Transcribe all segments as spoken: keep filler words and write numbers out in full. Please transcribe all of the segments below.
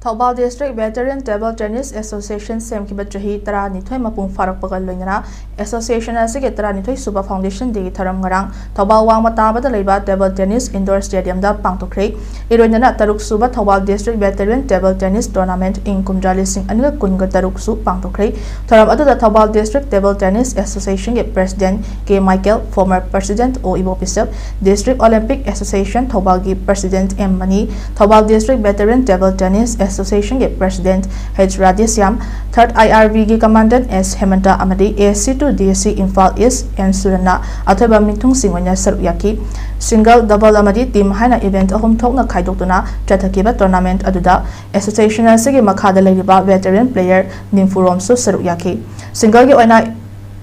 Thoubal District Veteran Table Tennis Association ꯁꯦꯝꯈꯤꯕ ꯆꯍꯤ ꯇꯔꯥꯅꯤꯊꯣꯏ ꯃꯄꯨꯡ ꯐꯥꯔꯛꯄꯒ ꯂꯣꯏꯅꯅ Association ꯑꯁꯤꯒꯤ ꯇꯔꯥꯅꯤꯊꯣꯏ ꯁꯨꯕ Foundation Dayꯒꯤ ꯊꯧꯔꯝ ꯉꯔꯥꯡ ꯊꯧꯕꯥꯜ ꯋꯥꯡꯃ ꯇꯥꯕꯗ ꯂꯩꯕ Table Tennis Indoor Stadiumꯗ ꯄꯥꯡꯊꯣꯛꯈ꯭ꯔꯦ꯫ ꯏꯔꯣꯏꯅꯅ ꯇꯔꯨꯛ ꯁꯨꯕ Thoubal District Veteran Table Tennis Tournament ꯏꯪ ꯀꯨꯝꯖꯥ ꯂꯤꯁꯤꯡ ꯑꯅꯤꯒ ꯀꯨꯟꯒ ꯇꯔꯨꯛꯁꯨ ꯄꯥꯡꯊꯣꯛꯈ꯭ꯔꯦ꯫ ꯊꯧꯔꯝ ꯑꯗꯨꯗ ꯊꯧꯕꯥꯜ District Table Tennis Associationꯒꯤ President K Michael, former President O Ibopisek, District Olympic Association ꯊꯧꯕꯥꯜꯒꯤ President M ꯃꯅꯤ, ꯊꯧꯕꯥꯜ District Veteran Table Tennis Associationꯒꯤ President H Radheshyam, Third IRVꯒꯤ Commandant S Hemanta ꯑꯃꯗꯤ A C two D C Imphal East N ꯁꯨꯔꯟꯅ ꯑꯊꯣꯏꯕ ꯃꯤꯊꯨꯡꯁꯤꯡ ꯑꯣꯏꯅ ꯁꯔꯨꯛ ꯌꯥꯈꯤ꯫ Single, double ꯑꯃꯗꯤ team ꯍꯥꯏꯅ event ꯑꯍꯨꯝ ꯊꯣꯛꯅ ꯈꯥꯏꯗꯣꯛꯇꯨꯅ ꯆꯠꯊꯈꯤꯕ tournament ꯑꯗꯨꯗ Association ꯑꯁꯤꯒꯤ ꯃꯈꯥꯗ ꯂꯩꯔꯤꯕ veteran player ꯅꯤꯝꯐꯨꯔꯣꯝꯁꯨ ꯁꯔꯨꯛ ꯌꯥꯈꯤ꯫ Singleꯒꯤ ꯑꯣꯏꯅ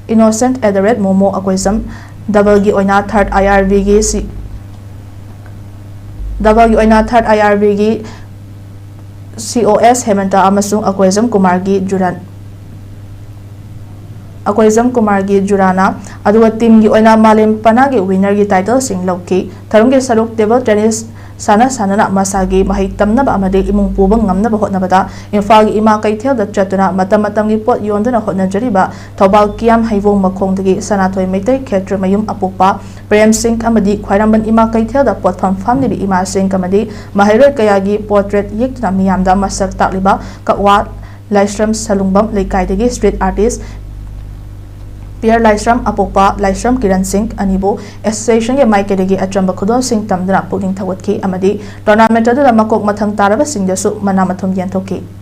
Innocent Adored Momo ꯑꯀꯣꯏꯖꯝ, doubleꯒꯤ ꯑꯣꯏꯅ Third IRVꯒꯤ C, doubleꯒꯤ ꯑꯣꯏꯅ Third IRVꯒꯤ C O S Hemanta ꯑꯃꯁꯨꯡ ꯑꯀꯣꯏꯖꯝ ꯀꯨꯃꯥꯔꯒꯤ ꯖꯨꯔꯥꯟ, ꯑꯀꯣꯏꯖꯝ ꯀꯨꯃꯥꯔꯒꯤ ꯖꯨꯔꯥꯅ, ꯑꯗꯨꯒ teamꯒꯤ ꯑꯣꯏꯅ ꯃꯥꯂꯦꯝ ꯄꯅꯥꯒꯤ winnerꯒꯤ titleꯁꯤꯡ ꯂꯧꯈꯤ꯫ ꯊꯧꯔꯝꯒꯤ ꯁꯔꯨꯛ table tennis ꯁꯥꯟꯅ ꯁꯥꯟꯅꯅ ꯃꯁꯥꯒꯤ ꯃꯍꯩ ꯇꯝꯅꯕ ꯑꯃꯗꯤ ꯏꯃꯨꯡ ꯄꯨꯕ ꯉꯝꯅꯕ ꯍꯣꯠꯅꯕꯗ ꯏꯝꯐꯥꯜꯒꯤ ꯏꯃꯥ ꯀꯩꯊꯦꯜꯗ ꯆꯠꯇꯨꯅ ꯃꯇꯝ ꯃꯇꯝꯒꯤ ꯄꯣꯠ ꯌꯣꯟꯗꯨꯅ ꯍꯣꯠꯅꯖꯔꯤꯕ ꯊꯧꯕꯥꯜ ꯀꯤꯌꯥꯝ ꯍꯩꯕꯣꯡ ꯃꯈꯣꯡꯗꯒꯤ ꯁꯅꯥꯊꯣꯏ ꯃꯩꯇꯩ ꯈꯦꯇ꯭ꯔꯤꯃꯌꯨꯝ ꯑꯄꯣꯛꯄ ꯄ꯭ꯔꯦꯝ ꯁꯤꯡ ꯑꯃꯗꯤ ꯈ꯭ꯋꯥꯏꯔꯝꯕꯟ ꯏꯃꯥ ꯀꯩꯊꯦꯜꯗ ꯄꯣꯠꯐꯝ ꯐꯝꯂꯤꯕ ꯏꯃꯥꯁꯤꯡ ꯑꯃꯗꯤ ꯃꯍꯩꯔꯣꯏ ꯀꯌꯥꯒꯤ portrait ꯌꯦꯛꯇꯨꯅ ꯃꯤꯌꯥꯝꯗ ꯃꯁꯛ ꯇꯥꯛꯂꯤꯕ ꯀꯛꯋꯥ ꯂꯥꯏꯁ꯭ꯔꯝ ꯁꯂꯨꯡꯕꯝ ꯂꯩꯀꯥꯏꯗꯒꯤ street artist ꯄꯤꯌꯔ ꯂꯥꯏꯁ꯭ꯔꯝ ꯑꯄꯣꯛꯄ ꯂꯥꯏꯁ꯭ꯔꯝ ꯀꯤꯔꯟ ꯁꯤꯡ ꯑꯅꯤꯕꯨ associationꯒꯤ ꯃꯥꯏꯀꯩꯗꯒꯤ ꯑꯆꯝꯕ ꯈꯨꯗꯣꯜꯁꯤꯡ ꯇꯝꯗꯨꯅ ꯄꯨꯛꯅꯤꯡ ꯊꯧꯒꯠꯈꯤ ꯑꯃꯗꯤ tournament ꯑꯗꯨꯗ ꯃꯀꯣꯛ ꯃꯊꯪ ꯇꯥꯔꯕꯁꯤꯡꯗꯁꯨ ꯃꯅꯥ ꯃꯊꯨꯝ ꯌꯦꯟꯊꯣꯛꯈꯤ꯫